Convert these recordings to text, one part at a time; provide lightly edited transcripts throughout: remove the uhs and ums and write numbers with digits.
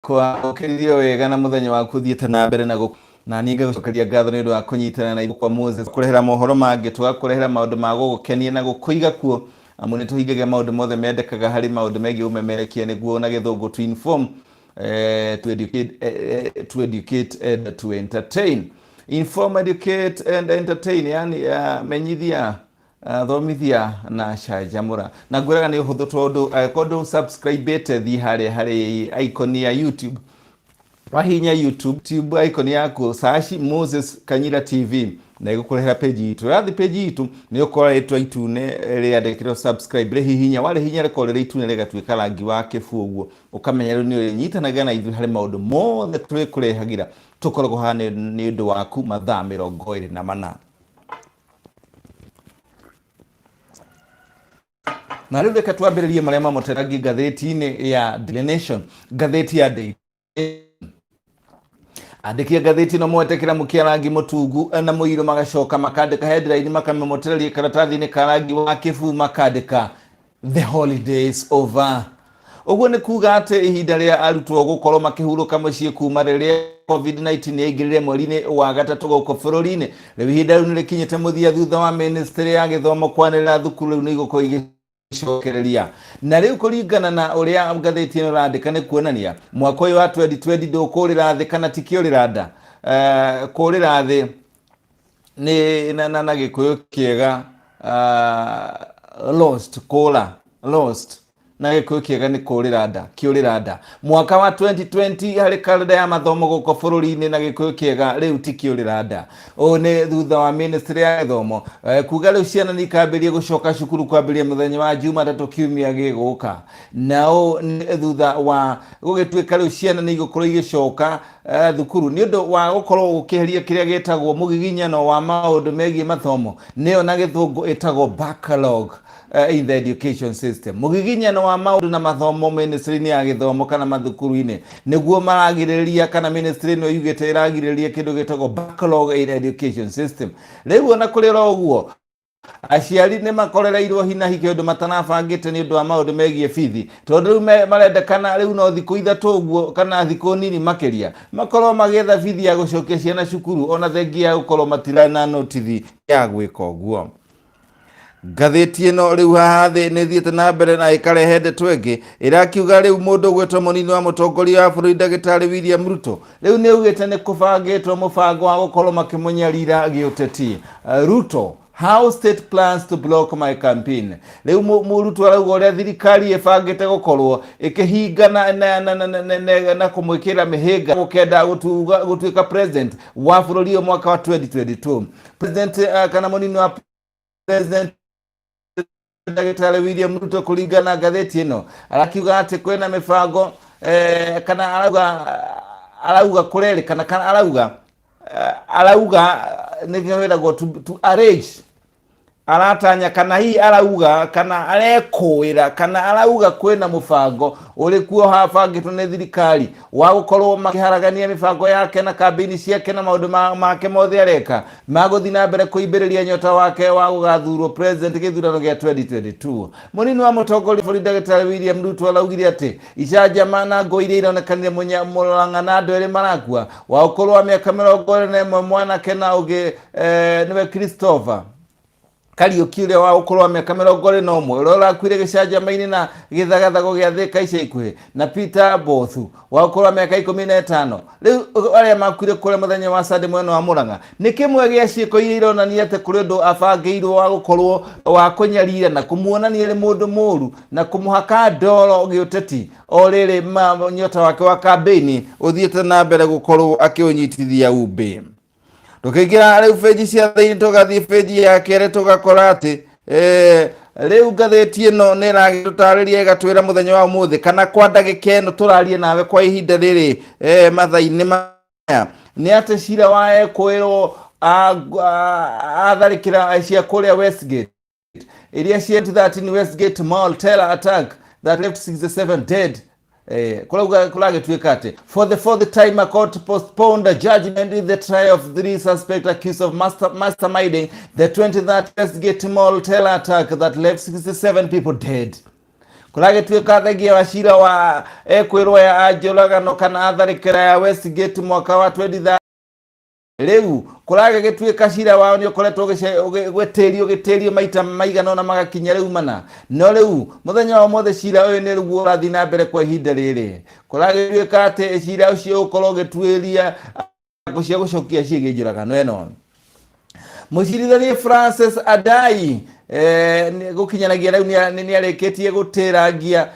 Kwa ũkĩrire wega na mũthenya waku ũthiĩte na mbere na gũ na niĩ ngagũcokeria ngatho nĩ ũndũ wa kũnyitana na ithuĩ kwa Moses kũrehera mohoro mangĩ, tũgakũrehera maũndũ ma gũgũkenia na gũkũiga kuo, amu nĩ tũhingagia maũndũ mothe mendekaga harĩ maũndũ megiĩ ũmemerekia, nĩguo na Gĩthũngũ to inform, to educate, to educate and to entertain. Inform, educate and entertain, yani menyithia, thomithia na canjamũra. Na ngwĩraga nĩ ũhũthũ, tondũ angĩkorwo ndũ subscribe-ĩte, thiĩ harĩa harĩ icon ya YouTube, wahihinya YouTube tube icon yaku, search Moses Kanyira TV na ĩgũkũrehera page itũ. Yathi page itũ nĩ ũkora rĩtwa itune rĩandĩkĩtwo subscribe, rĩhihinya. Warĩhihinya rĩkorwo rĩrĩ itune rĩgatuĩka rangi wa kĩbu ũguo, ũkamenya rĩu nĩ ũrĩnyitanaga na ithuĩ harĩ maũndũ mothe tũrĩkũrehagĩra. Tũkoragwo haha nĩ ũndũ waku mathaa 24. Na rĩu reke twambĩrĩrie marĩa mamũterangi ngathĩti-inĩ ya Daily Nation. Ngathĩti ya Daily, andĩki a ngathĩti ĩno moete kĩramu kĩa rangi mũtungu na mũirũ, magacoka makandĩka headline, makamĩmotereria karatathi-inĩ ka rangi wa kĩbuu, makandĩka "The holidays over". Ũguo nĩ kuga atĩ ihinda rĩa arutwo gũkorwo makĩhurũka mũciĩ kuma rĩrĩa COVID-19 yaingĩrire mweri-inĩ wa gatatũ gũkũ bũrũri-inĩ, rĩu ihinda rĩu nĩ rĩkinyĩte mũthia, thutha wa ministry ya gĩthomo kwanĩrĩra thukuru rĩu nĩ igũkorwo igĩcokereria. Na rĩu kũringana na ũrĩa ngathĩti ĩno ĩrandĩka, nĩ kuonania mwaka ũyũ wa 2020 ndũkũrĩra thĩ, kana ti kĩũrĩra nda. Kũrĩra thĩ nĩ na Gĩkũyũ kĩega, lost, kũra, lost na Gĩkũyũ kĩega nĩ kũrĩra nda, kĩũrĩra nda. Mwaka wa 2020 harĩ kalenda ya mathomo gũkũ bũrũri-inĩ na Gĩkũyũ kĩega rĩu ti kĩũrĩra nda. Ũũ nĩ thutha wa ministry ya gĩthomo kuga rĩu ciana nĩ ikambĩrĩria gũcoka cukuru kwambĩrĩria mũthenya wa Jumatatũ kiumia gĩgũka. Na ũũ nĩ thutha wa gũgĩtuĩka rĩu ciana nĩ igũkorwo igĩcoka thukuru nĩ ũndũ wa gũkorwo gũkĩheria kĩrĩa gĩtagwo mũgiginyano wa maũndũ megiĩ mathomo, nĩyo na Gĩthũngũ ĩtagwo backlog in the education system. Mũgiginyano wa maũndũ na mathomo ministry-inĩ ya gĩthomo kana mathukuru-inĩ nĩguo maragirĩrĩria, kana ministry ĩno yugĩte ĩragirĩrĩria kĩndũ gĩtagwo backlog in education system. Rĩu ona kũrĩ oro ũguo, aciari nĩ makorereirwo hinahi kĩũndũ matanabangĩte nĩ ũndũ wa maũndũ megiĩ bithi, tondũ rĩu marendekana rĩu no thikũ 3 ũguo kana thikũ nini makĩria makorwo magĩetha bithi ya gũcokia ciana cukuru, ona thengia ya gũkorwo matirĩ na notithi ya gwĩka ũguo. Ngathĩti ĩno rĩu haha thĩ nĩ ĩthiĩte na mbere na ĩkarehe ndeto ĩngĩ ĩrakiuga rĩu mũndũ ũgwĩtwo mũnini wa mũtongoria wa bũrũri, ndagĩtarĩ William Ruto, rĩu nĩ augĩte nĩ kũbangĩtwo mũbango wa gũkorwo makĩmũnyarira gĩũteti. Ruto: "How state plans to block my campaign". Rĩu Ruto arauga ũrĩa thirikari ĩbangĩte gũkorwo ĩkĩhinga na kũmwĩkĩra mĩhĩnga gũkenda gũtuĩka president wa bũrũri ũyũ mwaka wa 2022. President, kana mũnini wa president, ndagĩtarĩ William Ruto, kũringana na ngathĩti ĩno, arakiuga atĩ kwĩna mĩbango, kana arauga kũrerĩkana, kana arauga nĩkĩo wĩragwo to arrange, aratanya, kana hihi arauga, kana arekũĩra, kana arauga kwĩna mũbango ũrĩ kuo habangĩtwo nĩ thirikari wa gũkorwo makĩharagania mĩbango yake na kambĩini ciake na maũndũ make mothe areka ma gũthiĩ na mbere kũimbĩrĩria nyota wake wa gũgathurwo president gĩthurano gĩa 2022. Mũnini wa mũtongoria bũrũri, ndagĩtarĩ William Ruto, araugire atĩ icanjama na ngũ iria ironekanire Mũrang'a na andũ erĩ marakua, wa ũkũrũ wa mĩaka 21 mwanake na ũngĩ, nĩwe Christopher Kariũki, ũrĩa wa ũkũrũ wa mĩaka 21, ũrĩa ũrakuire gĩcanjama-inĩ na gĩthagathago gĩa Thĩka ica ikuhĩ, na Peter Bothu wa ũkũrũ wa mĩaka 15, rĩu arĩa makuire kũrĩa mũthenya wa Sunday mwena wa Mũrang'a, nĩ kĩmwe gĩa ciĩko iria ironania atĩ kũrĩ ũndũ abangĩirwo wa gũkorwo wa kũnyarira na kũmuonania arĩ mũndũ mũũru na kũmũhaka ndoro gĩũteti, o rĩrĩ nyota wake wa kambĩini ũthiĩte na mbere gũkorwo akĩũnyitithia umbĩ. Tũkĩingĩra rĩu benji cia thĩinĩ, tũgathiĩ benji ya kerĩ, tũgakora atĩ rĩu ngathĩti ĩno nĩ ĩragĩtũtarĩria, ĩgatwĩra mũthenya wa ũmũthĩ, kana kwa ndagĩka ĩno tũrarie nawe kwa ihinda rĩrĩ, mathaa-inĩ maya, nĩ atĩ cira wa ekũĩrwo atharĩkĩra cia kũrĩa Westgate iria cia 2013 Westgate Mall terror attack that left 67 dead. Kurauga kuragĩtuĩka atĩ for the fourth time a court postponed a judgment in the trial of three suspects accused of masterminding the 2013 Westgate Mall terror attack that left 67 people dead. Kũragĩtuĩka thengia wa cira wa ekwĩrwo ya njũragano kana tharĩkĩra ya Westgate mwaka wa 20 rĩu kũragĩgĩtuĩka cira wao nĩ ũkoretwo ũgĩtĩrio ũgĩtĩrio maita maigana ũna magakinya rĩu mana. No rĩu mũthenya wa ũmũthĩ cira ũyũ nĩ rĩguo ũrathiĩ na mbere kwa ihinda rĩrĩ. Kũragĩtuĩka atĩ cira ũcio ũgũkorwo ũgĩtuĩria cia gũcokia ciĩgiĩ njũragano ĩno. Mũcirithania Francis Adai gũkinyanagia rĩu nĩ arĩkĩtie gũtĩrangia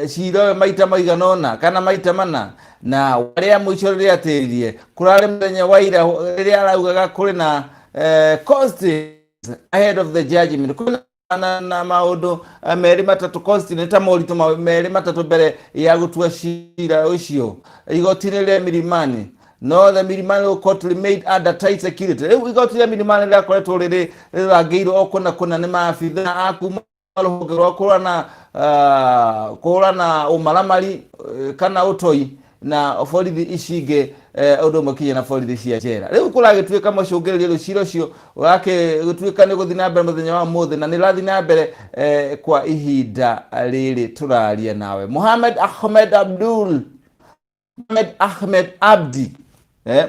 cira ũyũ maita maigana ũna kana maita mana, na rĩa mũico rĩrĩa atĩririe kũrarĩ mũthenya wa ira rĩrĩa araugaga kũrĩ na cost ahead of the judgment, kwĩna na maũndũ merĩ matatũ, cost nĩ ta moritũ merĩ matatũ mbere ya gũtua cira ũcio igoti-inĩ rĩa Milimani. No the Milimani court remained under tight security. Rĩu igoti rĩa Milimani rĩrakoretwo rĩrĩ rĩrangĩirwo o kũna kũna nĩ maabithaa a kuma rũhonge rwa kũhũrana ũmaramari kana ũtoi na borithi ici ingĩ, ũndũ ũmwe kinya na borithi cia njera. Rĩu kũragĩtuĩka mũcũngĩrĩrio rĩu cira ũcio ũrakĩtuĩka nĩ gũthiĩ na mbere mũthenya wa ũmũthĩ, na nĩ ũrathiĩ na mbere kwa ihinda rĩrĩ tũraria nawe. Mohamed Ahmed Abdul, Mohamed Ahmed Abdi,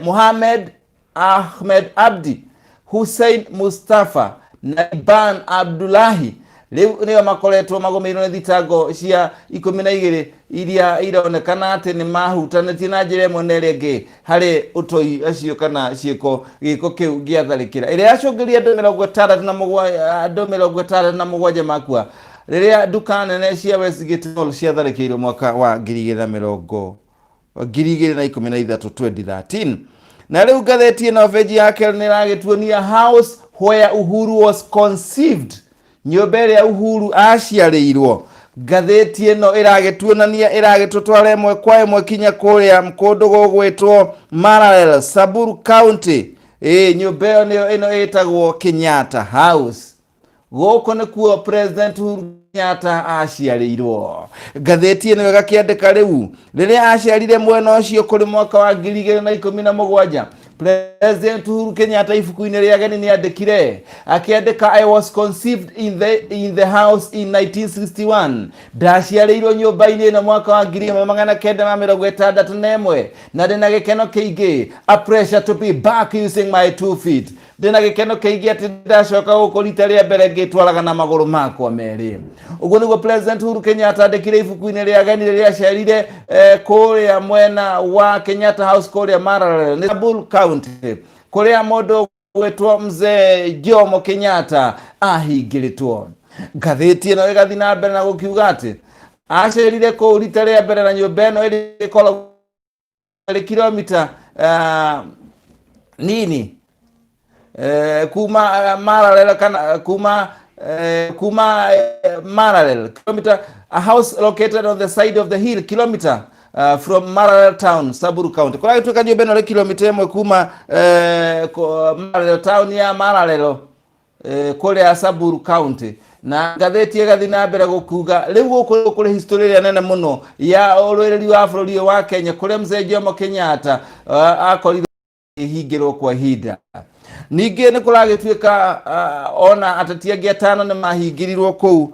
Mohamed Ahmed Abdi, Hussein Mustafa na Iban Abdullahi rĩu nĩo makoretwo magũmĩirwo nĩ thitango cia 12 iria ironekana atĩ nĩ mahutanĩtie na njĩra ĩmwe na ĩrĩa ĩngĩ harĩ ũtoi acio kana ciĩko gĩko kĩu gĩa tharĩkĩra ĩrĩa yacũngĩrĩrie andũ 67 makua rĩrĩa nduka nene cia Westgate Mall ciatharĩkĩirwo mwaka wa 2013, 2013. Na rĩu ngathĩti ĩno benji ya kerĩ nĩ ĩragĩtuonia house where Uhuru was conceived, nyũmba ĩrĩa Uhuru aciarĩirwo. Ngathĩti ĩno ĩragĩtuonania, ĩragĩtũtwara ĩmwe kwa ĩmwe kinya kũrĩa kũndũ gũgwĩtwo Maralal, Samburu County. Ĩ nyũmba ĩyo nĩyo ĩno ĩtagwo Kenyatta House. Gũkũ nĩkuo President Uhuru Kenyatta aciarĩirwo. Ngathĩti ĩno ĩgakĩandĩka rĩu rĩrĩa aciarire mwena ũcio kũrĩ mwaka wa 2017, President Uhuru Kenyatta ibuku-inĩ rĩa ageni nĩ andĩkire, akĩandĩka, "I was conceived in the house in 1961." Ndaciarĩirwo nyũmba-inĩ ĩno mwaka wa 1961, na ndĩna gĩkeno kĩingĩ, a pleasure to be back using my two feet. Ndĩna gĩkeno kĩingĩ atĩ ndacoka gũkũ rita rĩa mbere ngĩtwaraga na magũrũ makwa merĩ. Ũguo nĩguo President Uhuru Kenyatta andĩkire ibuku-inĩ rĩa ageni rĩrĩa acerire kũrĩa mwena wa Kenyatta House kũrĩa Maralal, nĩ Samburu County, kũrĩa mũndũ gwĩtwo Mzee Jomo Kenyatta ahingĩrĩtwo. Ngathĩti ĩno ĩgathiĩ na mbere na gũkiuga atĩ acerire kũu rita rĩa mbere, na nyũmba ĩno ĩrĩa ĩkoragwo ĩrĩ kilomita nini kuma Maralal kana kuma Maralal kilomita, a house located on the side of the hill kilometer from Maralal town, Samburu County. Kũrĩa gĩtuĩka nyũmba ĩno ĩrĩ kilomita 1 kuma Maralal, town ya Maralal, kũrĩa Samburu County. Na ngathĩti ĩgathiĩ na mbere gũkuga rĩu gũkũ kũrĩ history ĩrĩa nene mũno ya ũrũĩrĩri wa bũrũri ũyũ wa Kenya, kũrĩa Mzee Jomo Kenyatta akorirwo ihingĩrwo kwa ihinda. Ningĩ nĩ kũragĩtuĩka ona ateti angĩ atano nĩ mahingĩrirwo kũu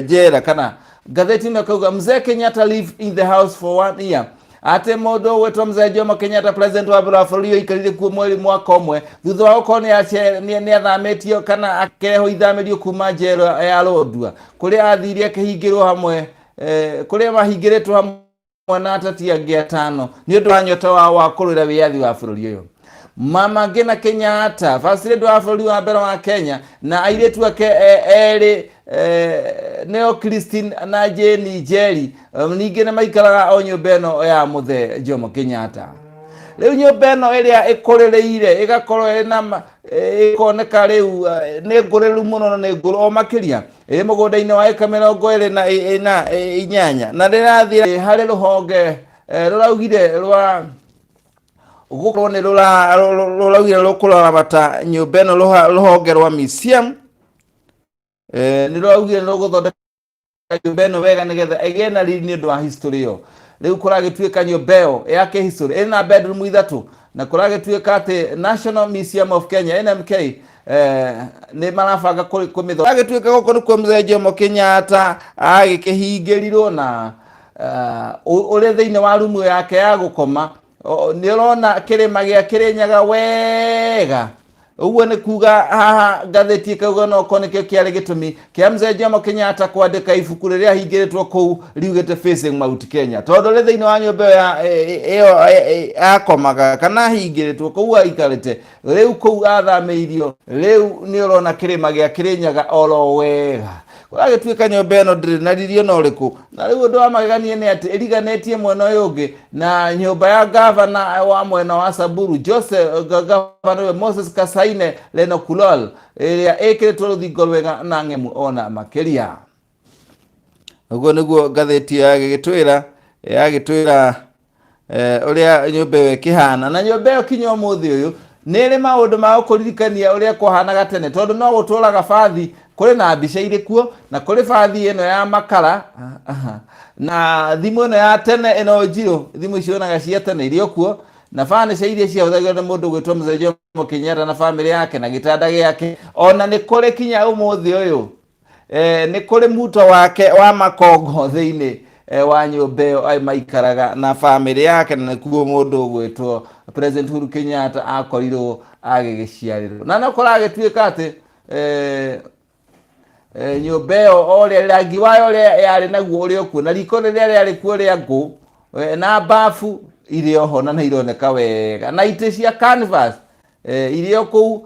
njera. Kana ngathĩti ĩno ĩkauga Mzee Kenyatta lived in the house for one year, atĩ mũndũ ũgwĩtwo Mzee Jomo Kenyatta, president wa mbere wa bũrũri ũyũ, aikarire kuo mweri mwaka ũmwe thutha wa gũkorwo nĩ athamĩtio kana akĩrehwo ithamĩrio kuma njera ya Lodwar, kũrĩa athire akĩhingĩrwo hamwe, kũrĩa mahingĩrĩtwo hamwe na ateti angĩ atano nĩ ũndũ wa nyota wao wa kũrũĩra wĩyathi wa bũrũri ũyũ. Mama Ngina Kenyatta, first lady wa bũrũri wa mbere wa Kenya, na airĩtu ake erĩ, nĩo Christine na Jane Njeri, ningĩ nĩ maikaraga o nyũmba ĩno ya mũthee Jomo Kenyatta. Rĩu nyũmba ĩno ĩrĩa ĩkũrĩrĩire ĩgakorwo ĩna ĩkoneka rĩu nĩ ngũrĩru mũno na nĩ ngũrũ o makĩria, ĩrĩ mũgũnda-inĩ wa ĩka 28, na rĩrathiĩ harĩ rũhonge rũraugire rwa gũkorwo nĩ rũraugire rũkũramata nyũmba ĩno. Rũhonge rwa museum nĩ rũraugire nĩ rũgũthondeka nyũmba ĩno wega nĩgetha ĩgĩe na riri nĩ ũndũ wa history ĩyo. Rĩu kũragĩtuĩka nyũmba ĩyo ya kĩhistory ĩrĩ na bedroom ithatũ, na kũragĩtuĩka atĩ National Museum of Kenya, NMK, nĩ marabanga kũmĩthondeka. Agĩtuĩka gũkũ nĩkuo Mzee Jomo Kenyatta agĩkĩhingĩrirwo na ũrĩ thĩinĩ wa rumu yake ya gũkoma. Nĩ ũrona kĩrĩma gĩa Kĩrĩnyaga wega. Ũguo nĩ kuga haha ngathĩti ĩkauga no korwo nĩkĩo kĩarĩ gĩtũmi kĩa Mzee Jomo Kenyatta kwandĩka ibuku rĩrĩa ahingĩrĩtwo kũu riugĩte Facing Mount Kenya, tondũ rĩ thĩinĩ wa nyũmba ĩyo akomaga kana ahingĩrĩtwo kũu aikarĩte rĩu kũu athamĩirio, rĩu nĩ ũrona kĩrĩma gĩa Kĩrĩnyaga oro wega. Kũragĩtuĩka nyũmba ĩno ndĩrĩ na riri ona ũrĩkũ, na rĩu ũndũ wa magegania nĩ atĩ ĩriganĩtie mwena ũyũ ũngĩ na nyũmba ya gavana wa mwena wa Samburu Joseph, gavana ũyũ Moses Kasaine Lenokulol, ĩrĩa ĩkĩrĩtwo rũthingo rwega na ng'emu ona makĩria. Ũguo nĩguo ngathĩti yagĩtwĩra ũrĩa nyũmba ĩyo ĩkĩhana. Na nyũmba ĩyo kinya ũmũthĩ ũyũ nĩ ĩrĩ maũndũ ma gũkũririkania ũrĩa kwahanaga tene, tondũ no gũtũraga bathi, kũrĩ na mbica irĩ kuo, na kũrĩ bathi ĩno ya makara na thimũ ĩno ya tene ĩno njirũ, thimũ icio onaga cia tene irĩ o kuo, na furniture iria ciahũthagĩrwo nĩ mũndũ gwĩtwo Mzee Jomo Kenyatta na bamĩrĩ yake na gĩtanda gĩake. Ona nĩ kũrĩ kinya ũmũthĩ ũyũ nĩ kũrĩ muto wake wa makongo thĩinĩ wa nyũmba ĩyo maikaraga na bamĩrĩ yake, na nĩkuo mũndũ ũgwĩtwo President Uhuru Kenyatta akorirwo agĩgĩciarĩrwo. Na no kũragĩtuĩka atĩ nyũmba ĩyo ũrĩa rangi wayo ũrĩa yarĩ naguo ũrĩ o kuo, na riko rĩrĩa rĩarĩ kuo rĩa ngũ na bafu irĩ oho na nĩ ironeka wega, na itĩ cia canvas irĩ o kũu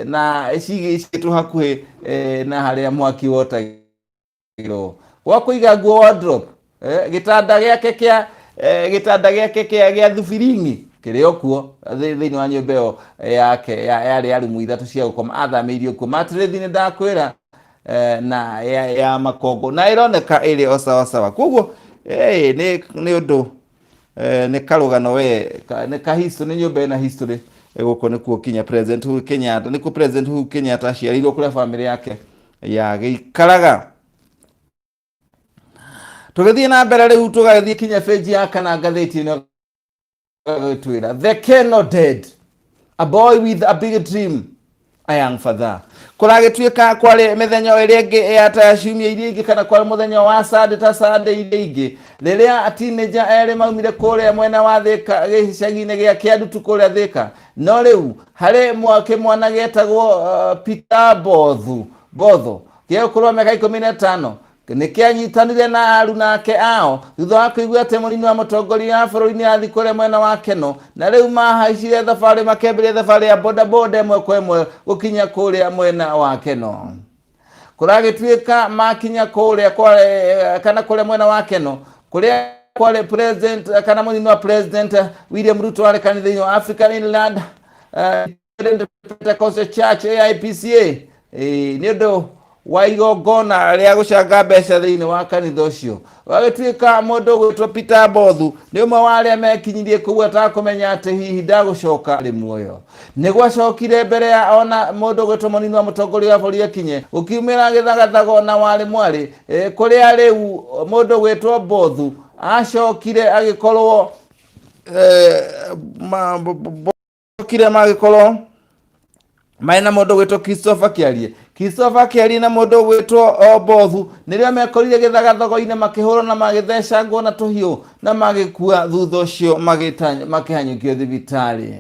na cigĩtwo hakuhĩ na harĩa mwaki wotagĩrwo gwa kũiga nguo, wardrobe. Gĩtanda gĩake kĩa gĩtanda gĩake kĩa thubiringi kĩrĩ o kuo thĩinĩ wa nyũmba ĩyo yake yarĩ ya rumu ithatũ cia gũkoma athamĩirio kuo. Matĩrĩthi nĩ ndakwĩra na ya makongo na ĩroneka ĩrĩ o sawa sawa. Koguo nĩ ũndũ nĩ karũgano we nĩ ka history, nĩ nyũmba ĩna history. Gũkũ nĩkuo kinya President Uhuru Kenyatta, nĩkuo President Uhuru Kenyatta aciarĩirwo, kũrĩa bamĩrĩ yake yagĩikaraga. Tũgĩthiĩ na mbere rĩu, tũgagĩthiĩ kinya benji ya kana ngathĩti ĩno gagĩtwĩra The Keno Dead, a boy with a big dream, a young father. Kũragĩtuĩka kwarĩ mĩthenya ĩrĩa ĩngĩ ya ta ciumia iria ingĩ, kana kwarĩ mũthenya wa Sunday ta Sunday iria ingĩ, rĩrĩa teenager erĩ maumire kũrĩa mwena wa Thĩka, gĩcagi-inĩ gĩa Kĩandutu kũrĩa Thĩka. No rĩu harĩ kĩmwana gĩetagwo Peter Bothu Botho kĩa ũkũrũ wa mĩaka 15 nĩ kĩanyitanire na aruna ake ao thutha wa kũigua atĩ mũnini wa mũtongoria wa bũrũri nĩ athiĩ kũrĩa mwena wa Keno. Na rĩu mahaicire thabarĩ, makĩambĩrĩria thabarĩ ya bodaboda ĩmwe kwa ĩmwe gũkinya kũrĩa mwena wa Keno. Kũragĩtuĩka makinya kũrĩa kana kũrĩa mwena wa Keno, kũrĩa kwarĩ president kana mũnini wa President William Ruto arĩ kanitha-inĩ wa African Inland Pentecostal Church, AIPCA, nĩ ũndũ wa igongona rĩa gũcanga mbeca thĩinĩ wa kanitha ũcio. Wagĩtuĩka mũndũ ũgwĩtwo Peter Bothu nĩ ũmwe wa arĩa mekinyirie kũu atakũmenya atĩ hihi ndagũcoka arĩ muoyo. Nĩ gwacokire mbere ya ona mũndũ ũgwĩtwo mũnini wa mũtongoria wa bũrũri akinye, gũkiumĩra gĩthagathago na warĩ mwarĩ kũrĩa rĩu mũndũ ũgwĩtwo Bothu acokire agĩkorwo kire magĩkorwo marĩ na mũndũ gwĩtwo Christopher Kĩarie. Christopher Kĩarie na mũndũ gwĩtwo Bothu nĩrĩo mekorire gĩthagathago-inĩ, makĩhũrwo na magĩthecangwo na tũhiũ na magĩkua. Thutha ũcio makĩhanyũkio thibitarĩ.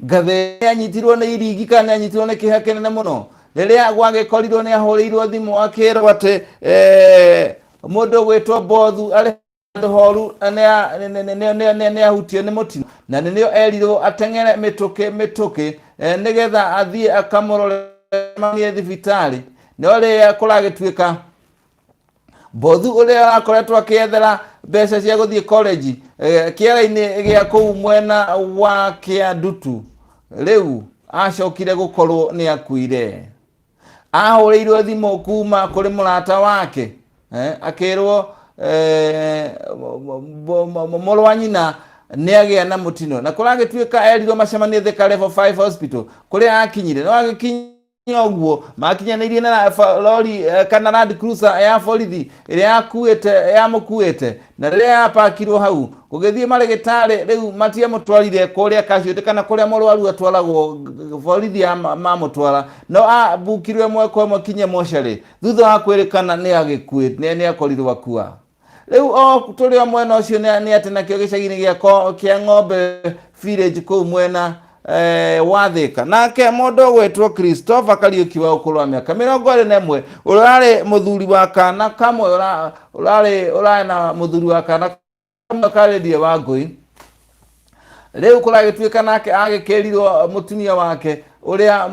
Ngathe anyitirwo nĩ irigi kana nĩ anyitirwo nĩ kĩeha kĩnene mũno rĩrĩa gwagĩkorirwo nĩ ahũrĩirwo thimũ akĩrwo atĩ mũndũ gwĩtwo Bothu arĩ handũ horu na nĩ ahutio nĩ mũtino, na nĩrĩo erirwo ateng'ere mĩtũkĩ mĩtũkĩ nĩgetha athiĩ akamũrore manie thibitarĩ. No rĩrĩa kũragĩtuĩka Bothu ũrĩa arakoretwo akĩethera mbeca cia gũthiĩ college kĩara-inĩ gĩa kũu mwena wa Kĩandutu, rĩu acokire gũkorwo nĩ akuire. Ahũrĩirwo thimũ kuma kũrĩ mũrata wake akĩrwo mũrũ wa nyina nĩ agĩa na mũtino, na kũragĩtuĩka erirwo macemanie Thika Level 5 Hospital kũrĩa akinyire no agĩkinya. Ũguo makinyanĩirie na lori kana Land Cruiser ya borithi ĩrĩa yakuĩte yamũkuĩte, na rĩrĩa yapakirwo hau gũgĩthiĩ marĩgĩtarĩ rĩu matiamũtwarire kũrĩa casualty kana kũrĩa mũrwaru atwaragwo borithi ya mamũtwara, no ambukirwo ĩmwe kwa ĩmwe kinya mocarĩ thutha wa kwĩrĩkana nĩ agĩkuĩ nĩ akorirwo akua. Rĩu o tũrĩ o mwena ũcio nĩ atĩ nakĩo gĩcagi-inĩ kĩa Ng'ombe Village kũu mwena wa Thĩka, nake mũndũ ũgwĩtwo Christopher Kariũki wa ũkũrũ wa mĩaka 21, ũrĩa ũrarĩ mũthuri wa kana kamwe, ũrarĩ ũrarĩ na mũthuri wa kana kamwe karĩndie wa ngũi, rĩu kũragĩtuĩka nake agĩkĩrirwo mũtumia wake ũrĩa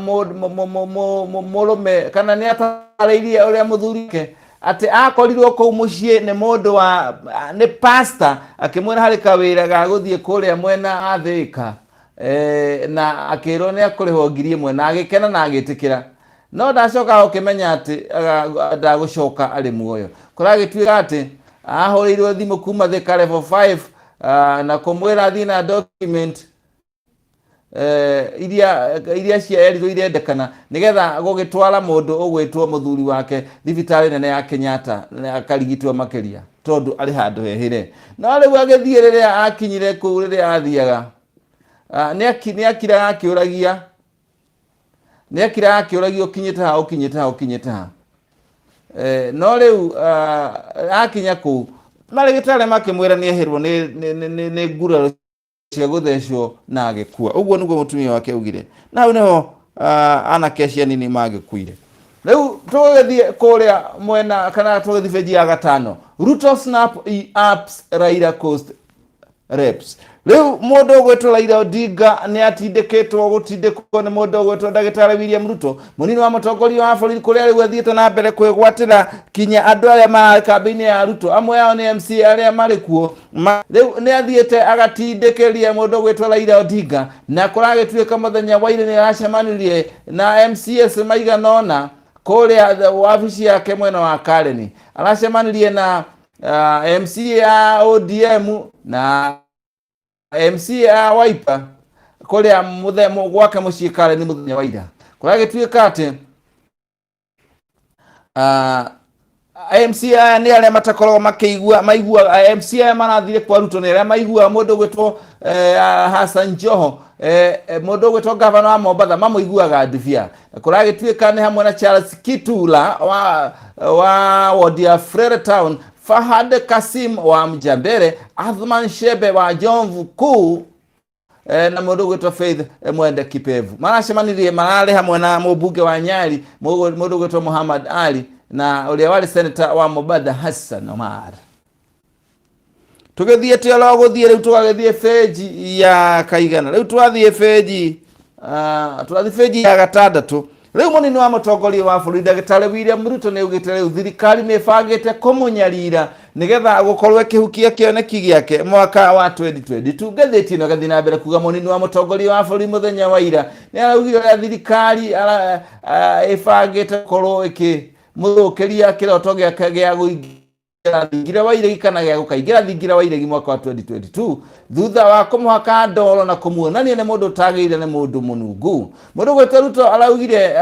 mũrũme, kana nĩ atarĩirie ũrĩa mũthuri wake atĩ akorirwo kũu mũciĩ nĩ mũndũ wa nĩ pastor, akĩmwĩra harĩ kawĩra ga gũthiĩ kũrĩa mwena wa Thĩka, na akĩrwo nĩ akũrĩhwo 1000, na agĩkena na agĩtĩkĩra, no ndacoka gũkĩmenya atĩ ndagũcoka arĩ muoyo. Kũragĩtuĩka atĩ ahũrĩirwo thimũ kuma Thĩka level 5 na kũmwĩra athiĩ na document iria ciaerirwo irendekana nigetha gũgĩtwara mũndũ ũgwĩtwo mũthuri wake thibitarĩ nene ya Kenyatta na akarigitwo makĩria tondũ arĩ handũ hehĩre. No rĩu agĩthiĩ, rĩrĩa akinyire kũu, rĩrĩa athiaga, nĩ akiraga akĩũragia, nĩ akiraga akĩũragia, "Ũkinyĩte ha? Ũkinyĩte ha? Ũkinyĩte ha?" No rĩu akinya kũu marĩgĩtarĩ makĩmwĩra nĩ ehĩrwo nĩ nguraro cia gũthecwo na agĩkua. Ũguo nĩguo mũtumia wake augire, na hau nĩho anake acio anini magĩkuire. Rĩu tũgĩthiĩ kũrĩa mwena kana tũgĩthiĩ benji ya gatano, Ruto snap he ups Raila Coast reps. Rĩu mũndũ ũgwĩtwo Raila Odinga nĩ atindĩkĩtwo gũtindĩkwo nĩ mũndũ ũgwĩtwo ndagĩtarĩ William Ruto, mũnini wa mũtongoria wa bũrũri, kũrĩa rĩu athiĩte na mbere kwĩgwatĩra kinya andũ arĩa mararĩ kambĩ-inĩ ya Ruto. Amwe ao nĩ MC arĩa marĩ kuo. Rĩu nĩ athiĩte agatindĩkĩria mũndũ ũgwĩtwo Raila Odinga, na kũragĩtuĩka mũthenya wa ira nĩ aracemanirie na MCS maigana ũna kũrĩa wabici yake mwena wa Karen. Aracemanirie na MC ya ODM na MC ya Wiper kũrĩa gwake mũciĩ Karen mũthenya wa ira. Kũragĩtuĩka atĩ MC aya nĩ arĩa matakoragwo makĩigua maigua. MC aya marathire kwa Ruto nĩ arĩa maiguaga mũndũ ũgwĩtwo Hassan Joho, mũndũ ũgwĩtwo gavana wa Mombatha, mamũiguaga ndibia. Kũragĩtuĩka nĩ hamwe na Charles Kitula wa wodi ya Frere Town, Fahad Kasim wa Mjambere, Athman Shebe wa Jomvu Kuu, na mũndũ ũgwĩtwo Faith Mwende Kipevu. Maracemanirie mararĩ hamwe na mũmbunge wa Nyali, mũndũ ũgwĩtwo Muhammad Ali, na ũrĩa warĩ senator wa Mombatha, Hassan Omar. Tũgĩthiĩ tĩoro gũthiĩ rĩu tũgagĩthiĩ benji ya kaigana, rĩu twathiĩ benji twathiĩ benji ya gatandatũ. Rĩu mũnini wa mũtongoria wa bũrũri ndagĩtarĩ William Ruto nĩ augĩte rĩu thirikari nĩ ĩbangĩte kũmũnyarira nĩgetha gũkorwo ĩkĩhukia kĩoneki gĩake mwaka wa 2022. Ngathĩti ĩno ĩgathiĩ na mbere kuga mũnini wa mũtongoria wa bũrũri mũthenya wa ira nĩ araugire ũrĩa thirikari ĩbangĩte gũkorwo ĩkĩmũthũkĩria kĩroto gĩake gĩa gũingĩra thingira wa iregi kana gĩa gũkaingĩra thingira wa iregi mwaka wa 2022 thutha wa kũmũhaka ndoro na kũmuonania nĩ mũndũ ũtagĩrĩire, nĩ mũndũ mũnungu. Mũndũ gwĩtwo Ruto araugire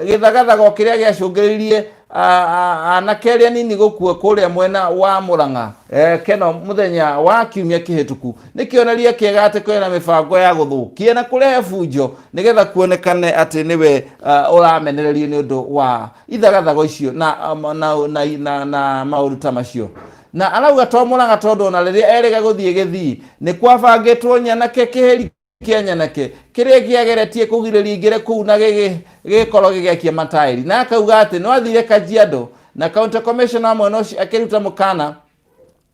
gĩthagathago kĩrĩa gĩacũngĩrĩirie anake arĩa nini gũkua kũrĩa mwena wa Murang'a Keno mũthenya wa kiumia kĩhĩtũku nĩ kĩonereria kĩega atĩ kwĩna mĩbango ya gũthũkia na kũrehe bunjo nĩgetha kuonekane atĩ nĩwe ũramenererio nĩ ũndũ wa ithagathago icio na maũndũ ta macio. Na arauga to Murang'a, tondũ ona rĩrĩa erĩga gũthiĩ gĩthii nĩ kwabangĩtwo nyanake kĩheri kĩa nyanake kĩrĩa kĩageretie kũgirĩrĩria ingĩre kũu na gĩgĩkorwo gĩgĩakia mataĩri. Na akauga atĩ no athire Kajiado na county commissioner wa mwena ũcio akĩruta mũkana,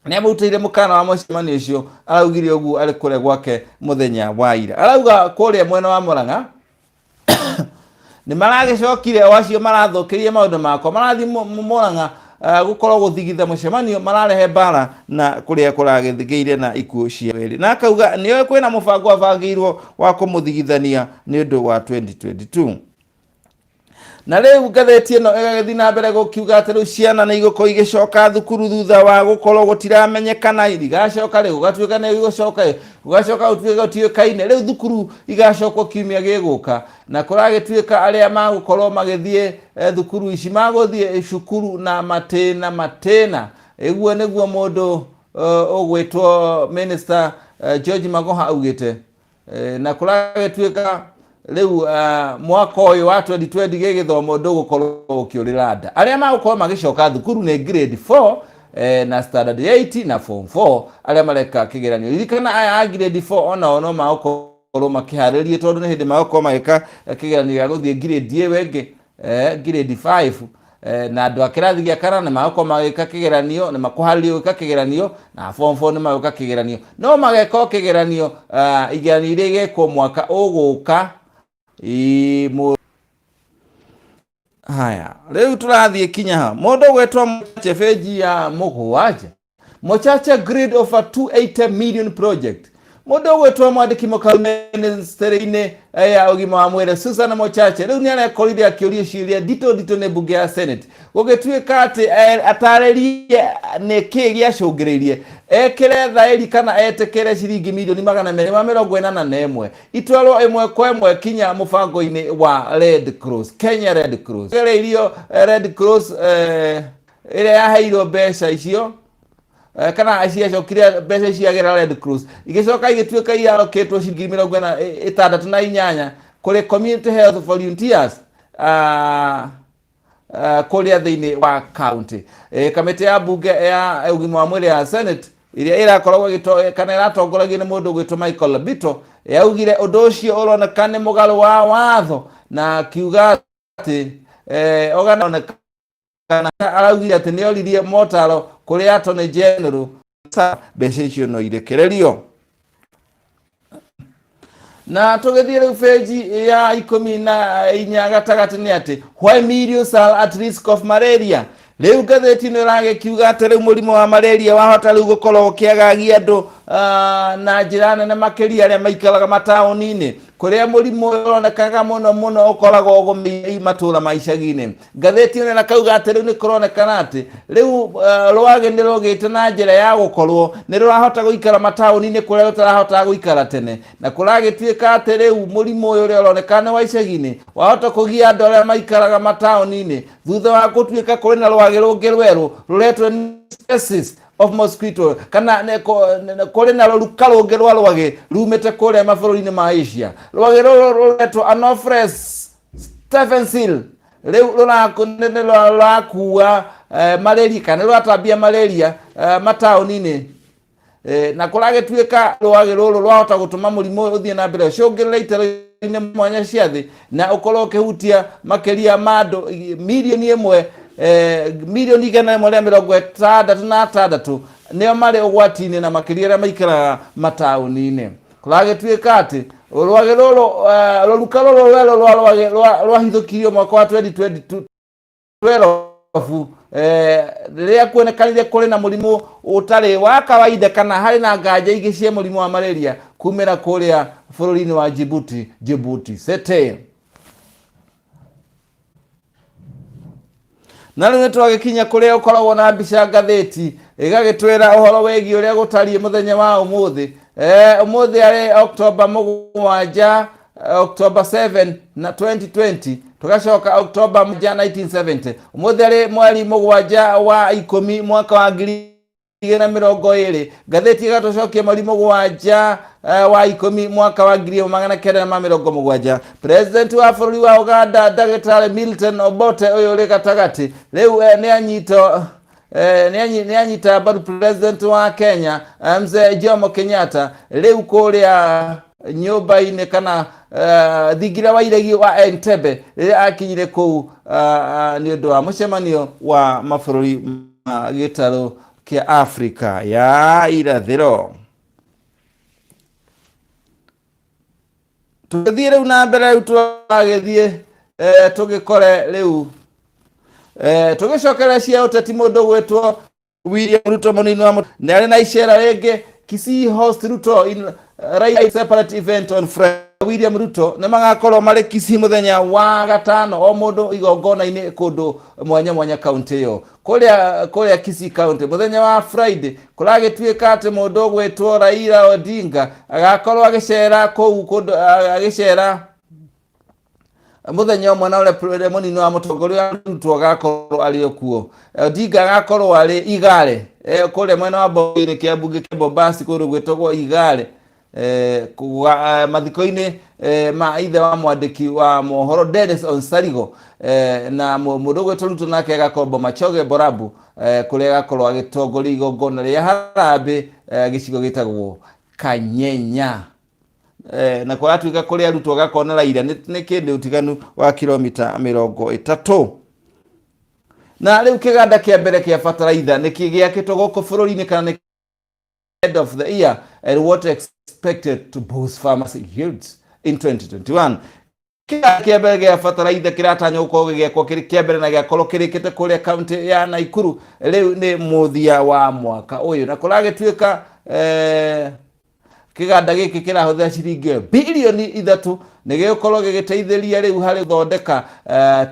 nĩ amũrutĩire mũkana wa mũcemanio ũcio. Araugire ũguo arĩ kũrĩa gwake mũthenya wa ira. Arauga kũrĩa mwena wa Murang'a nĩ maragĩcokire o acio marathũkĩrie maũndũ makwa marathiĩ Murang'a gũkorwo gũthigitha mũcemanio mararehe mbara na kũrĩa kũragĩthigĩire na ikuũ cia erĩ, na akauga nĩoĩ kwĩna mũbango wabangĩirwo wa kũmũthigithania nĩ ũndũ wa 2022. Na rĩu ngathĩti ĩno ĩgagĩthiĩ na mbere gũkiuga atĩ rĩu ciana nĩ igũkorwo igĩcoka thukuru thutha wa gũkorwo gũtiramenyekana igacoka rĩ, gũgatuĩka nĩ igũcoka, gũgacoka gũtuĩka gũtiũĩkaine. Rĩu thukuru igacokwo kiumia gĩgũka, na kũragĩtuĩka arĩa magũkorwo magĩthiĩ thukuru ici magũthiĩ cukuru na matĩna matĩna. Ĩguo nĩguo mũndũ ũgwĩtwo Minister George Magoha augĩte. Na kũragĩtuĩka rĩu mwaka ũyũ wa 2020 gĩgĩthomo ndũgũkorwo ũkĩũrĩra nda. Arĩa magũkorwo magĩcoka thukuru nĩ grade 4 na standard 8 na form 4 arĩa mareka kĩgeranio. Ririkana aya a grade 4 onao no magũkorwo makĩharĩrĩria tondũ nĩ hĩndĩ magũkorwo magĩka kĩgeranio gĩa gũthiĩ grade ĩyo ĩngĩ, grade 5, na andũ a kĩrathi gĩa kana nĩ magũkorwo magĩka kĩgeranio, nĩ makũharĩrio gwĩka kĩgeranio, na form 4 nĩ magwĩka kĩgeranio. No mageka o kĩgeranio, igeranio iria igekwo mwaka ũgũka. Haya, rĩu tũrathiĩ kinya ha mũndũ ũgwĩtwo Mochache benji ya mũgwanja. Mochache grid of a 280 million project. Mũndũ ũgwĩtwo mwandĩki mũkaru ministry-inĩ ya ũgima wa mwĩrĩ Susan Mochache rĩu nĩ arekorire akĩũrio ciũria nditũ nditũ nĩ mbunge ya Senate, gũgĩtuĩka atĩ atarĩrie nĩ kĩĩ gĩacũngĩrĩirie ekĩre thaĩri kana etĩkĩre ciringi mirioni 281 itwarwo ĩmwe kwa ĩmwe kinya mũbango-inĩ wa Red Cross, Kenya Red Cross. Gereirio Red Cross ĩrĩa yaheirwo mbeca icio, kana ciacokire mbeca ciagera Red Cross igĩcoka igĩtuĩka iarokĩtwo ciringi 68 kũrĩ Community Health Volunteers kũrĩa thĩinĩ wa county. Kamĩtĩ ya mbunge ya ũgima wa mwĩrĩ ya Senate ĩrĩa ĩrakoragwo kana ĩratongoragio nĩ mũndũ ũgwĩtwo Michael Bito yaugire ũndũ ũcio ũroneka nĩ mũgarũ wa watho, na akiuga atĩ ogana kana araugire atĩ nĩ oririe motaro kũrĩ Attorney General mbeca icio no irekererio. Na tũgĩthiĩ rĩu benji ya 14 gatagatĩ nĩ atĩ why millions are at risk of malaria. Rĩu ngathĩti ĩno ĩragĩkiuga atĩ rĩu mũrimũ wa malaria wahota rĩu gũkorwo ũkĩagagia andũ na njĩra nene makĩria arĩa maikaraga mataũni-inĩ, kũrĩa mũrimũ ũyũ ũronekaga mũno mũno ũkoragwo ũgũmĩire matũũra ma icagi-inĩ. Ngathĩti ĩno ĩrakauga atĩ rĩu nĩ kũronekana atĩ rĩu rwagĩ nĩ rũgĩte na njĩra ya gũkorwo nĩ rũrahota gũikara mataũni-inĩ kũrĩa rũtarahotaga gũikara tene, na kũragĩtuĩka atĩ rĩu mũrimũ ũyũ ũrĩa ũronekana nĩ wa icagi-inĩ wahota kũgia andũ arĩa maikaraga mataũni-inĩ thutha wa gũtuĩka kũrĩ na rwagĩ rũngĩ rwerũ rũretwo species of mosquito, kana kũrĩ na rũruka rũngĩ rwa rwagĩ rumĩte kũrĩa mabũrũri-inĩ ma Asia. Rwagĩ rũrũ rũretwo Anopheles stephensi rĩu rũrakua malaria kana rũratambia malaria mataũni-inĩ, na kũragĩtuĩka rwagĩ rũrũ rwahota gũtũma mũrimũ ũyũ ũthiĩ na mbere ũcũngĩrĩre itero-inĩ mwanya cia thĩ na ũkorwo ũkĩhutia makĩria ma andũ mirioni ĩmwe, 166,000,000 nĩo marĩ ũgwati-inĩ, na makĩria arĩa maikaraga mataũni-inĩ. Kũragĩtuĩka atĩ rwagĩ rũrũ, rũruka rũrũ rwerũ rwa rwagĩ rwahithũkirio mwaka wa 2022 12, rĩrĩa kuonekanire kũrĩ na mũrimũ ũtarĩ wa kawaida kana harĩ na nganja ingĩ cia mũrimũ wa malaria kumĩra kũrĩa bũrũri-inĩ wa Djibouti, Djibouti City. Na rĩu nĩ twagĩkinya kũrĩa ũkoragwo na mbica ngathĩti ĩgagĩtwĩra ũhoro wĩgiĩ ũrĩa gũtariĩ mũthenya wa ũmũthĩ. Ũmũthĩ arĩ October 7, October 7 na 2020, tũgacoka October 7 1970. Ũmũthĩ arĩ mweri 7 wa 10 mwaka wa 2020. Ngathĩti ĩgatũcokia mweri 7 wa 10 mwaka wa 1970. President wa bũrũri wa Uganda Ndagĩtarĩ Milton Obote ũyũ ũrĩ gatagatĩ rĩu nĩ anyita mbaru president wa Kenya Mzee Jomo Kenyatta rĩu kũrĩa nyũmba-inĩ kana thingira wa iregi wa Entebbe rĩrĩa akinyire kũu nĩ ũndũ wa mũcemanio wa mabũrũri ma gĩtarũ kĩa Afrika ya irathĩro. Tũgĩthiĩ rĩu na mbere, rĩu tũragĩthiĩ tũgĩkore rĩu tũgĩcokera cia ũteti. Mũndũ gwĩtwo William Ruto mũnini wa nĩ arĩ na icera rĩngĩ Kisii host Ruto in right separate event on Friday. William Ruto nĩ magakorwo marĩ Kisii mũthenya wa gatano o mũndũ igongona-inĩ kũndũ mwanya mwanya kaunti ĩyo kũrĩa kũrĩa Kisii county mũthenya wa Friday kũragĩtuĩka atĩ mũndũ ũgwĩtwo Raila Odinga agakorwo agĩcera kũu kũndũ agĩcera muthenya ũmwe na ũrĩa mũnini wa mũtongoria Ruto agakorwo arĩ o kuo. Odinga agakorwo arĩ Igare kũrĩa mwena wa Boinĩ kĩa mbunge kĩa Bombasi kũndũ gwĩtagwo Igare mathiko-inĩ ma ithe wa mwandĩki wa mohoro Dennis Onsarigo na mũndũ ũgwĩtwo Ruto nake agakorwo Bomachoge Borabu kũrĩa agakorwo agĩtongoria igongona rĩa harambĩ gĩcigo gĩtagwo Kanyenya. Na kũratuĩka kũrĩa Ruto agakorwo na Raila nĩ kĩndũ ũtiganu wa kilomita 30. Na rĩu kĩganda kĩa mbere kĩa bataraitha nĩ gĩakĩtwo gũkũ bũrũri-inĩ kana nĩ end of the year and what expected to boost farmers yields in 2021. Kĩganda kĩa mbere gĩa bataraitha kĩratanywo gũkorwo gĩgĩakwo kĩrĩ kĩa mbere na gĩakorwo kĩrĩkĩte kũrĩa kaunti ya Nakuru rĩu nĩ mũthia wa mwaka ũyũ, na kũragĩtuĩka kĩganda gĩkĩ kĩrahũthĩra ciringi 3 bilioni nĩ gĩgũkorwo gĩgĩteithĩrĩria rĩu harĩ gũthondeka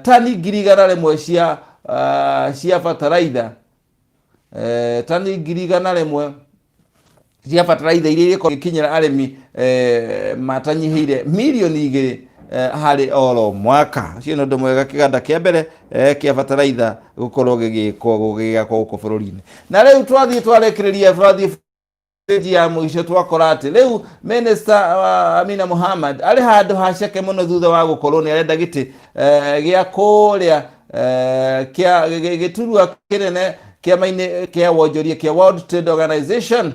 tani 100,000 cia bataraitha, tani 100,000 cia bataraitha iria igĩkorwo igĩkinyĩra arĩmi matanyihĩire 2 milioni harĩ oro mwaka. Ũcio nĩ ũndũ mwega, kĩganda kĩa mbere kĩa bataraitha gũkorwo gĩgĩkwo gĩgĩakwo gũkũ bũrũri-inĩ. Na rĩu twathiĩ twarĩkĩrĩria, twathiĩ page ya mũico, twakora atĩ rĩu Minister Amina Mohamed arĩ handũ haceke mũno thutha wa gũkorwo nĩ arenda gĩtĩ gĩa kũrĩa kĩa gĩturwa kĩnene kĩama-inĩ kĩa wonjoria kĩa World Trade Organization.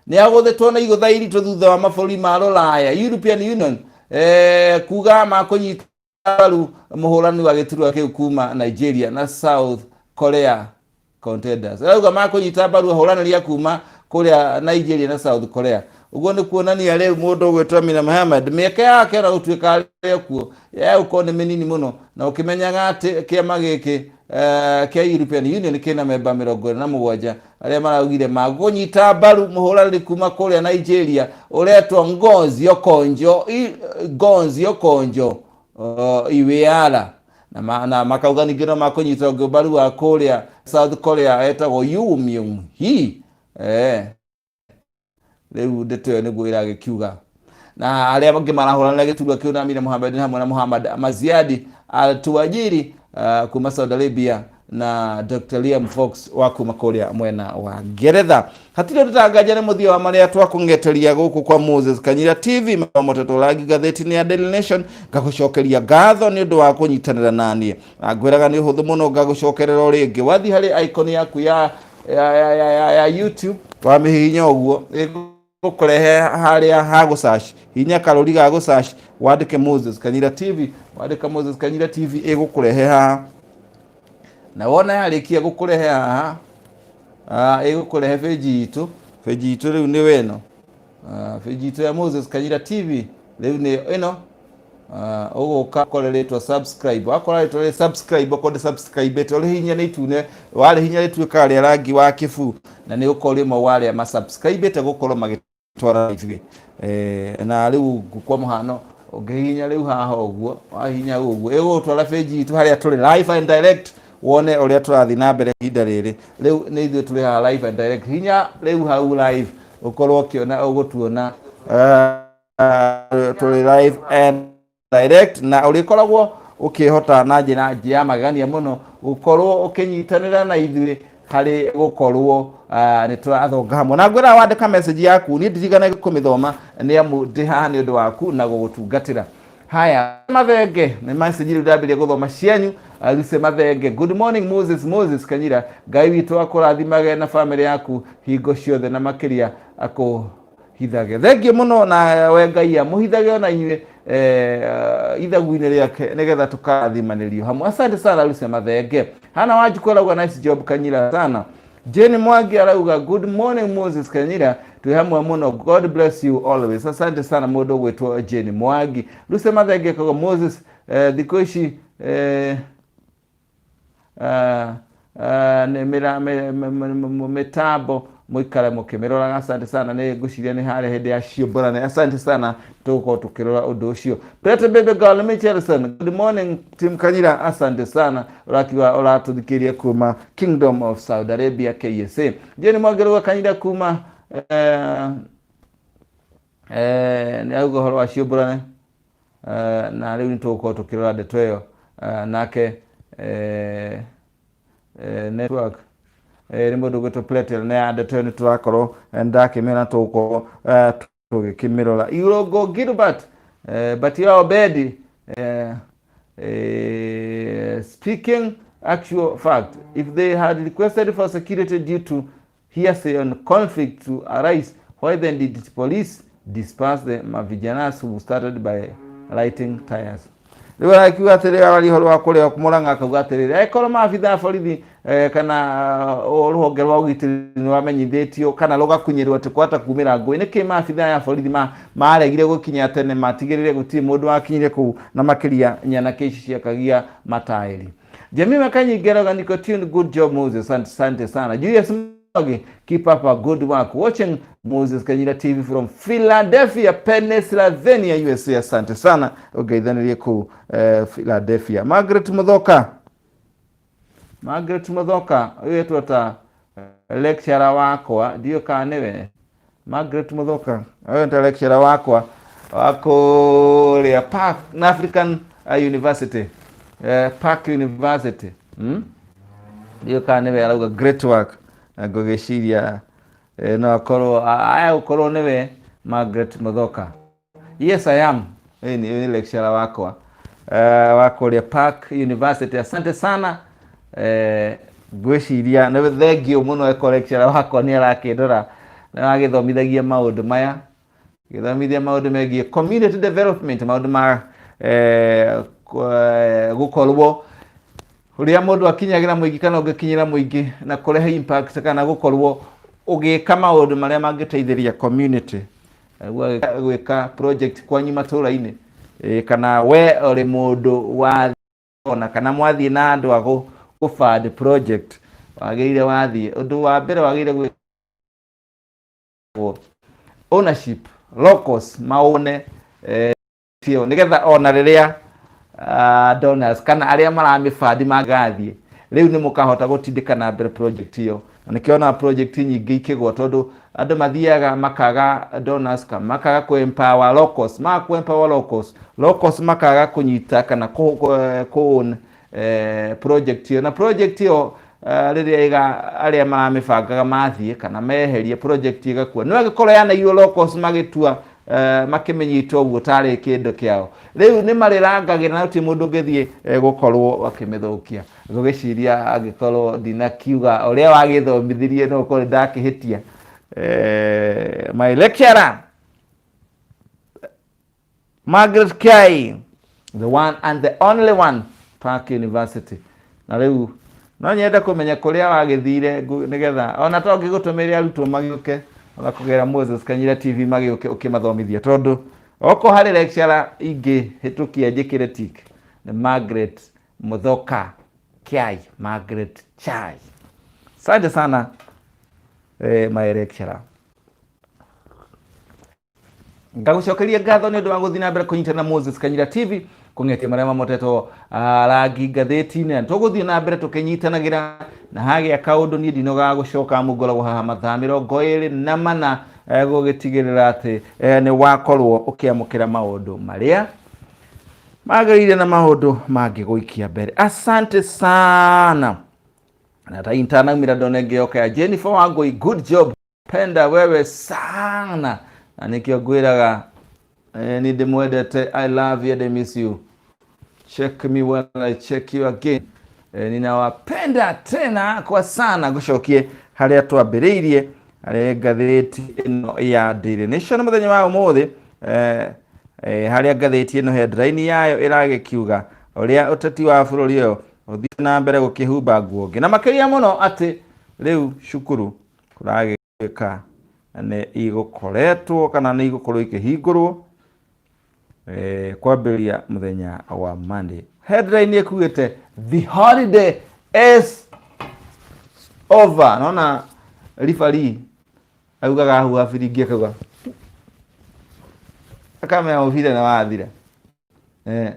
Nĩ agũthĩtwo na igũtha iritũ thutha wa mabũrũri ma Rũraya, European Union, kuga makũnyita mbaru mũhũrani wa gĩturwa kĩu kuma Nigeria na South Korea contenders. Arauga makũnyita mbaru ahũranĩri a kuma kũrĩa Nigeria na South Korea. Ũguo nĩ kuonania rĩu mũndũ ũgwĩtwo Amina Mohamed mĩeke yake ona gũtuĩka arĩ kuo ya gũkorwo nĩ mĩnini mũno, na ũkĩmenyaga atĩ kĩama gĩkĩ kĩa European Union kĩna memba 47 arĩa maraugire magũnyita mbaru mũhũranĩri kuma kũrĩa Nigeria ũretwo Ngozi Okonjo Ngozi Okonjo Iweala, na makauga ningĩ no makũnyita ũngĩ mbaru wa kũrĩa South Korea etagwo Yu Myung Hee. Rĩu ndeto ĩyo nĩguo ĩragĩkiuga, na arĩa angĩ marahũranĩra gĩturwa kĩu na Amina Mohamed hamwe na Muhammad Maziadi Al-Tuwajiri kuma Saudi Arabia na Dr. Liam Fox wa kuma kũrĩa mwena wa Ngeretha. Hatirĩ ũndũ tanganja nĩ mũthia wa marĩa twakũng'eteria gũkũ kwa Moses Kanyira TV Mũtetwo Rangi ngathĩti-inĩ ya Daily Nation. Ngagũcokeria ngatho nĩ ũndũ wa kũnyitanĩra naniĩ, na ngwĩraga nĩ ũhũthũ mũno, ngagũcokerera o rĩngĩ. Wathiĩ harĩ icon yaku ya YouTube, wamĩhihinya ũguo gũkũrehe harĩa ha gũ search. Hihinya karũri ga gũ search, wandĩke Moses Kanyira TV. Wandĩka Moses Kanyira TV, ĩgũkũrehe haha, na wona yarĩkia gũkũrehe haha, ĩgũkũrehe page itũ. Page itũ rĩu nĩ ĩno, page itũ ya Moses Kanyira TV rĩu nĩ ĩno. Ũgũka ũkore rĩtwa subscribe. Wakora rĩtwa rĩ subscribe, okorwo ndĩ subscribe ĩte, ũrĩhihinya nĩ itune. Warĩhihinya rĩtuĩkaga rĩa rangi wa kĩbuu, na nĩ ũkorwo rĩmwe wa arĩa ma subscribe ĩte gũkorwo magĩtwara ithuĩ. Na rĩu kwa mũhano ũngĩhihinya rĩu haha ũguo, wahihinya ũguo ĩgũgũtwara page itũ harĩa tũrĩ live and direct, wone ũrĩa tũrathiĩ na mbere ihinda rĩrĩ. Rĩu nĩ ithuĩ tũrĩ haha live and direct. Hinya rĩu hau live, ũkorwo ũkĩona ũgũtuona tũrĩ live and direct, na ũrĩkoragwo ũkĩhota na njĩra ya magegania mũno gũkorwo ũkĩnyitanĩra na ithuĩ harĩ gũkorwo nĩ tũrathonga hamwe. Na ngwĩra wandĩka message yaku, niĩ ndiriganaga kũmĩthoma, nĩ amu ndĩ haha nĩ ũndũ waku na gũgũtungatĩra. Haya, Mathenge, nĩ message rĩu ndambĩrĩria gũthoma cianyu. Lucy Mathenge, "Good morning Moses." Moses Kanyira, Ngai witũ akũrathimage na famĩlĩ yaku hingo ciothe, na makĩria akũhithage. Thengiũ mũno, na we Ngai amũhithage ona inyuĩ ithagu-inĩ rĩake, nĩgetha tũkarathimanĩrio hamwe. Asante sana, Lucy Mathenge. Hana Wanjikũ arauga, "Nice job Kanyira sana." Jane Mwangi arauga, "Good morning Moses Kanyira, twĩ hamwe mũno, God bless you always." Asante sana mũndũ ũgwĩtwo Jane Mwangi. Lucy Mathenge akauga, "Moses, thikũ ici nĩ mĩtambo Mũikare mũkĩmĩroraga. Asante sana, nĩ ngwĩciria nĩ harĩa hĩndĩ ya ciũmbũrane. Asante sana, tũgũkorwo tũkĩrora ũndũ ũcio. Pete Baby Girl Michelson, good morning team Kanyira, asante sana, ũrakiuga ũratũthikĩria kuma Kingdom of Saudi Arabia, KSA. Jane Mwangi Kanyira kuma nĩ auga ũhoro wa ciũmbũrane, na rĩu nĩ tũgũkorwo tũkĩrora ndeto ĩyo. Nake network nĩ mũndũ ũgwĩtwo Pletel na ndeto ĩyo nĩ tũrakorwo ndakĩmĩona, tũgũkorwo tũgĩkĩmĩrora. Irũngũ Gilbert, Batia Obedi, speaking actual fact, if they had requested for security due to hearsay on conflict to arise, why then did the police disperse the mavijanas who started by lighting tires? Rĩu arakiuga atĩrĩ, araria ũhoro wa kũrĩa Mũrang'a, akauga atĩrĩrĩ, angĩkorwo maabitha a borithi kana rũhonge rwa ũgitĩri nĩ rwamenyithĩtio kana rũgakunyĩrwo atĩ kwata kumĩra ngũĩ, nĩkĩ maabitha ya borithi maregire gũkinya tene, matigĩrĩre gũtirĩ mũndũ wakinyire kũu, na makĩria nyanake ici ciakagia mataĩri? Jemima Kanyingero, niko tuned, good job Moses, asante sana. Julius Mwangi, keep up a good work, watching Moses Kanyira TV from Philadelphia, Pennsylvania, USA. Asante sana, ũngeithanirie kũu Philadelphia. Margaret Muthoka, Margaret Muthoka ũyũ etwo ta lecturer wakwa, ndiũ kana nĩwe Margaret Muthoka, ũyũ ta lecturer wakwa wa kũrĩa Park na African University, Park University, Ndiũ kana nĩwe arauga great work. Ngũgĩciria no akorwo aya gũkorwo nĩwe Margaret Muthoka. Yes, I am. Nĩ lecturer wakwa wa kũrĩa Park University. Asante sana. Ngwĩciria nĩ thengio mũno eko lecturer wakwa nĩ arakĩndora, nĩ wagĩthomithagia maũndũ maya, gĩthomithia maũndũ megiĩ community development, maũndũ ma gũkorwo ũrĩa mũndũ akinyagĩra mũingĩ kana ũngĩkinyĩra mũingĩ na kũrehe impact kana gũkorwo ũgĩka maũndũ marĩa mangĩteithĩria community. Gwĩka project kwanyu matũra-inĩ, kana we ũrĩ mũndũ wa ona kana mwathiĩ na andũ a gũ fund project, wagĩrĩire wathiĩ, ũndũ wa mbere wagĩrĩire gwĩkwo ownership, locals maone nĩgetha ona rĩrĩa donors kana arĩa maramĩbandi magathiĩ, rĩu nĩ mũkahota gũtindĩka na mbere project ĩyo. Na nĩkĩo ona project nyingĩ ikĩgwa, tondũ andũ mathiaga makaga donors kana makaga kũ empower locals, makaga kũ empower locals, locals makaga kũnyita kana kũ own project ĩyo, na project ĩyo rĩrĩa ĩga arĩa maramĩbangaga mathiĩ kana meherie, project ĩgakua. No ĩgĩkorwo yanaiywo locals magĩtua, makĩmĩnyita ũguo tarĩ kĩndũ kĩao, rĩu nĩ marĩrangagĩra na gũtirĩ mũndũ ũngĩthiĩ gũkorwo akĩmĩthũkia. Ngũgĩciria angĩkorwo ndinakiuga ũrĩa wagĩthomithirie, no ũkorwo ndakĩhĩtia. My lecturer Margaret K, the one and the only one, Park University. Na rĩu no nyende kũmenya kũrĩa wagĩthire nĩgetha ona to ngĩgũtũmĩre arutwo magĩũke ona kũgera Moses Kanyira TV, magĩũke ũkĩmathomithia, tondũ okorwo harĩ lecturer ingĩhĩtũkia njĩkĩre tick nĩ Margaret Muthoka Kiai, Margaret Chai. Asante sana, my lecturer. Ngagũcokeria ngatho nĩ ũndũ wa gũthiĩ na mbere kũnyitana na Moses Kanyira TV kũng'etia marĩa mamotetwo rangi ngathĩti-inĩ, na tũgũthiĩ na mbere tũkĩnyitanagĩra na hagĩa kaũndũ. Niĩ ndinogaga gũcoka amu ngoragwo haha mathaa 24 gũgĩtigĩrĩra atĩ nĩ wakorwo ũkĩamũkĩra maũndũ marĩa magĩrĩire na maũndũ mangĩgũikia mbere. Asante sana. Na ta intanaumĩra ndone ngĩoka ya Jennifer Wangui, good job, penda wewe sana, na nĩkĩo ngwĩraga nĩ ndĩmwendete. I love you and I miss you. Check me when I check you again. Ninawapenda tena kwa sana. Ngũcokie harĩa twambĩrĩirie, harĩa ngathĩti ĩno ya Daily Nation mũthenya wa ũmũthĩ, harĩa ngathĩti ĩno headline yayo ĩragĩkiuga ũrĩa ũteti wa bũrũri ũyũ ũthiĩte na mbere gũkĩhumba nguo ngĩ, na makĩria mũno atĩ rĩu cukuru kũragĩka nĩ igũkoretwo kana nĩ igũkorwo ikĩhingũrwo kwambĩrĩria mũthenya wa Monday. Headline ĩkuĩte "The holiday is over". Naona referee Augaga ahuha biringi akauga akamenya mũbira nĩ wathira. Eh.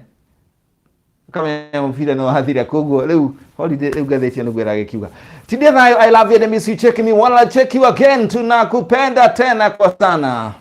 Akamenya mũbira nĩ wathira, koguo rĩu holiday rĩu ngathĩti ĩyo nĩguo ĩragĩkiuga. Tindia thayo, I love you and miss you, check me while I check you again, tunakupenda tena kwa sana.